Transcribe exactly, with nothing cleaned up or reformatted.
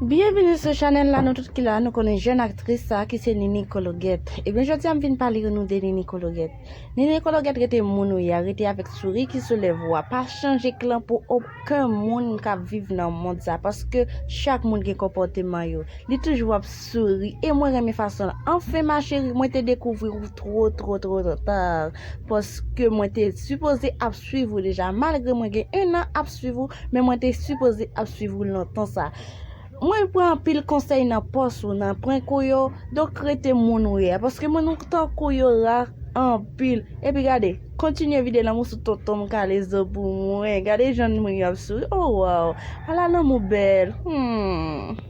Byenvini sou chanèl la, nou tout ki la, nou konnen jèn aktris sa ki se Nini Kologèt. Ebyen, jodi a m vin pale nou de Nini Kologèt. Nini Kologèt, rete moun ou ye a, rete avèk souri ki sou lèv ou a. Pa chanje klan pou okenn moun k ap viv nan mond sa, paske chak moun gen konpòteman yo. Li toujou ap souri, e mwen renmen fason l. Anfen, ma chérie, mwen te dekouvri ou twò, twò, twò, twò ta, paske mwen te sipoze ap swiv ou deja. Malgre mwen gen ennan ap swiv ou, men mwen te sipoze ap swiv ou lontan sa. Mwen pran anpil konsèy nan pòs ou, nan prank ou yo, donk rete moun ou ye a, paske moun ou tankou yo ra anpil. Epi gade, kontinye vide lanmou sou tonton m Kalezo pou mwen. Gade jan moun yo ap souri. Oh, wow! Ala lanmou bèl. Hmm.